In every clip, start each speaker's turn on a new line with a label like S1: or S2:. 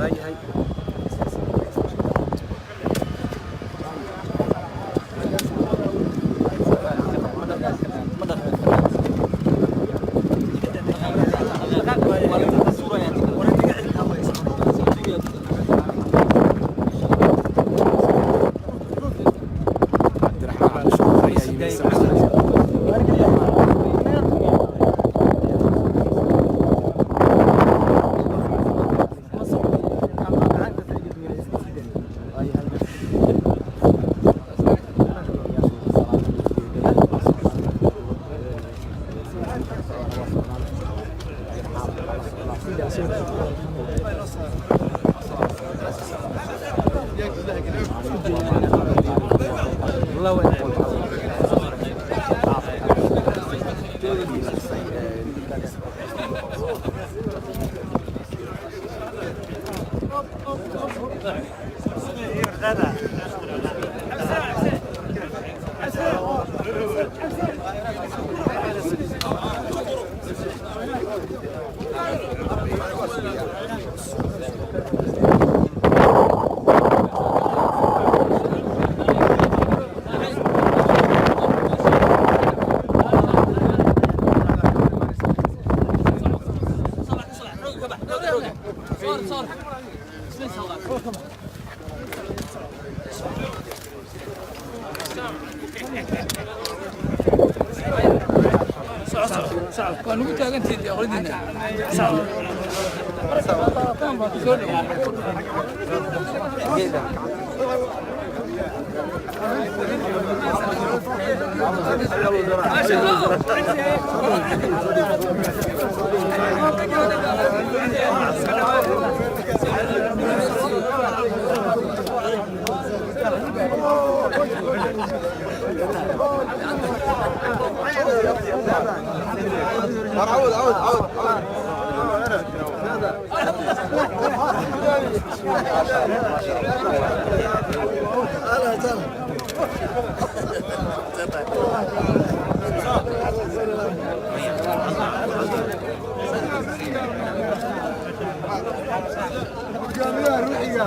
S1: Waayahay.
S2: Cabdiraxmaan Cabdishakuur ayaa yimi isaguna.
S3: Waa nugu taagantihiin aqladiina. Soo dhow.
S4: عود عود عود عود.
S5: Hogaamiyaha ruuxiga.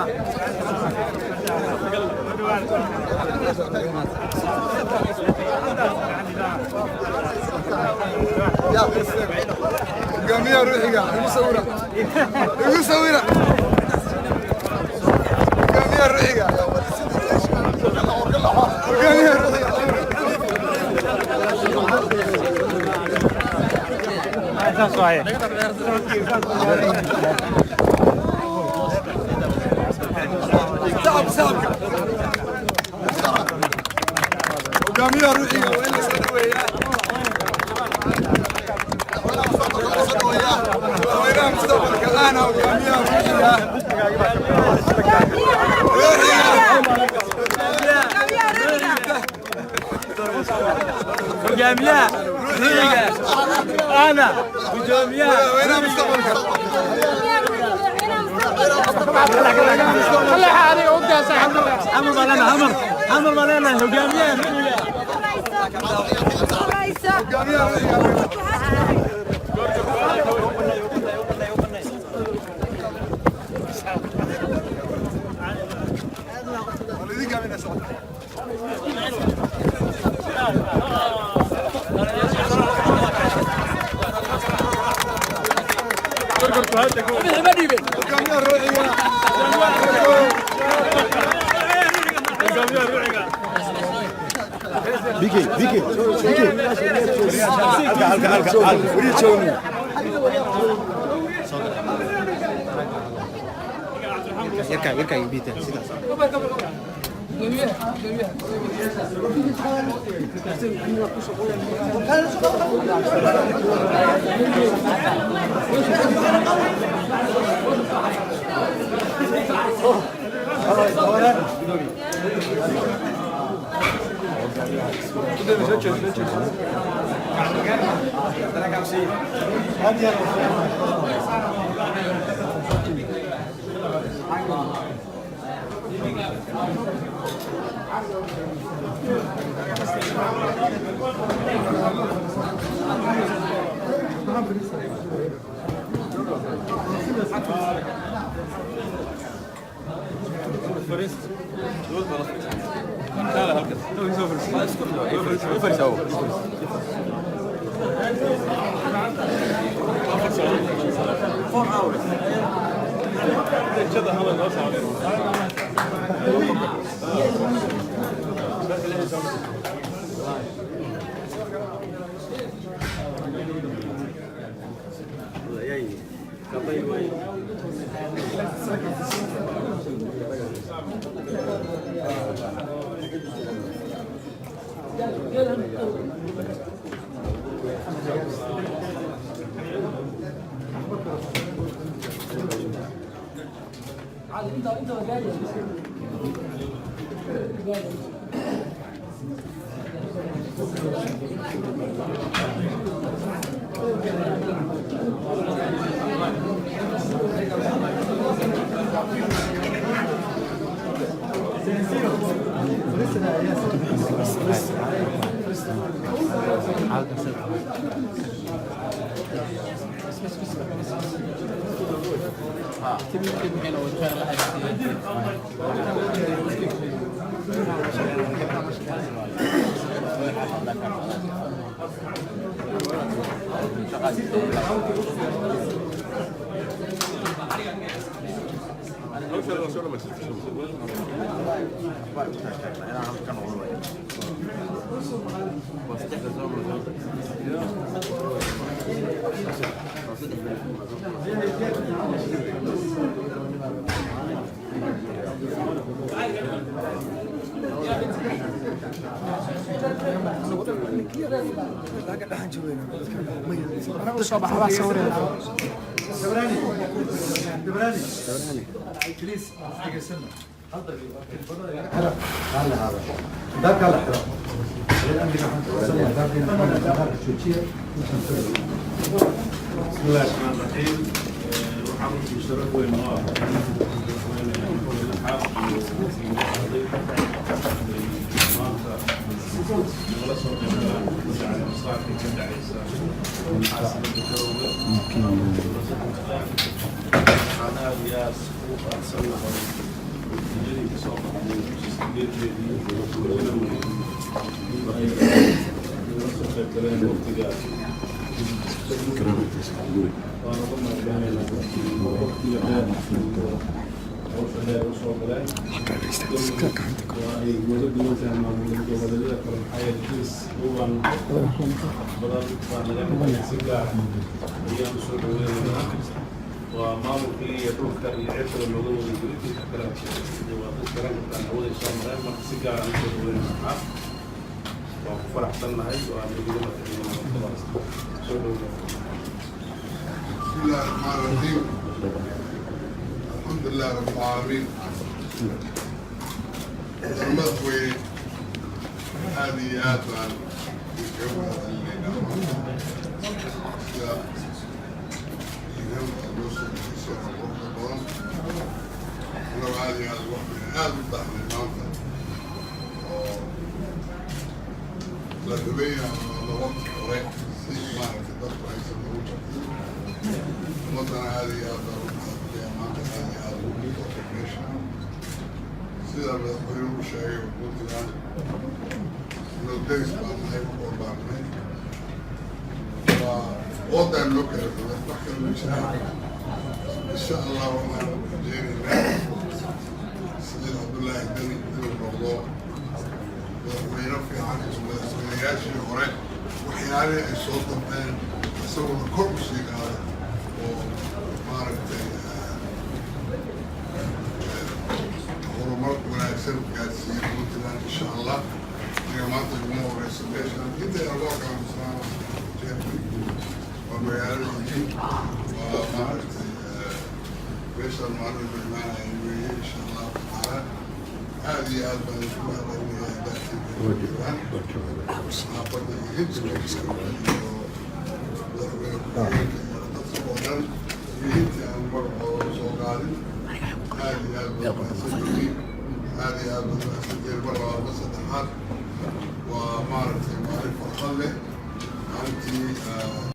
S4: Hogaamiyaha ruuxiga, igu sawira, igu sawira hogaamiyaha ruuxiga, hogaamiyaha ruuxiga.
S5: Shacab shacabka.
S4: Hogaamiyaha ruuxiga waa in la soo dhaweeyaa. Madaxweynaha mustaqbalka ahna hogaamiyaha ruuxiga, ruuxiga.
S1: Hogaamiyaha ruuxiga ana gudoomiyaha.
S4: Madaxweynaha mustaqbalka.
S1: Amar baa leenahay, amar, amar baa leenahay hogaamiyaha ruuxiga.
S4: Hogaamiyaha ruuxiga. Wala idin gaabinaa socota.
S3: Ma dhiibeen.
S4: Hogaamiyaha ruuxiga.
S5: Biki biki biki. Halka halka halka halka weli joogni.
S2: Yarkaa yarkaa ibita sidaas.
S3: Gudoomiyaha, gudoomiyaha.
S6: بسم الله الرحمن الرحيم. Waxaan runtii sharaf weyn oo ah madaxweyne xaaf iyo wasiirada maanta nagala soo qaybgalaan dacala masaarka ka dhacaysa caasimada Garowe. Waxaan aad iyo aad ugu faraxsannahay natiijadii ka soo baxday sideedeedii January ay nagala soo qayb galeen waqtiga. Waan uga mahadcelinaynaa waqtiga dheer iyo hawsha dheer u soo galeen. Waa ay nooga duwan tahay maamul goboleedyada kale, maxaa yeelay diris dhowaan badan baa naga dhexeeya, si gaar ayaan u soo dhaweynaynaa. Waa maamulkii iyo dhulka iyo cirkaba looga wada jiray, inta kale waa dad garan kartaan hawaday soo mareen. Marka si gaar aan usoo dhaweynayna, waan ku faraxsannahay, waan idiga mahadcelinaynaa soo dhowna.
S4: بسم الله الرحمن الرحيم. الحمد لله رب العالمين. Madaxweyne, aad iyo aad baan idinkaga mahadcelinaynaa sida iidan loo soo bixisay quruxda badan. Annagu aad iyo aad wax aad u dahnay maanta oo la rabay inaan waqti hore si maaragtay dadku aysan ugu jabin. Ummaddana aad iyo aad baan ugu mahadcelinayaa maanta aad iyo aad ugu soo meesha. Sida madaxweynuhu sheegay, Puntland noo deris baan nahay, wax baan nahay, waa wadan loo kala rogay, wax kale ma jiraan. Insha Allah waxaan rajeynaynaa Saciid Cabdullaahi Deni inuu noqdo madaxweyne fiican iyo madaxweynayaashii hore waxyaalihii ay soo dambeyn isaguna kor u sii qaada oo maaragtay horumar wanaagsan gaarsiiya Puntland insha Allah. Aniga maanta iguma horeyso meeshaan inta airportka aan jeermay, waa magaalada, waa maaragtay meeshaan maalin imaanaya weeye insha Allahu tacaala. Aad iyo aad baan isku mahadcelinayaa haddaadtiin saxaafadda iyo inta meesha iyo madaxweyne ku-xigeenka iyo dadka oo dhan iyo intii aan magacooda soo qaadin. Aad iyo aad baad mahadsantihiin, aad iyo aad baad mahadsantihiin. Mar labaad, mar saddexaad, waa maaragtay maalin farxad leh maalintii.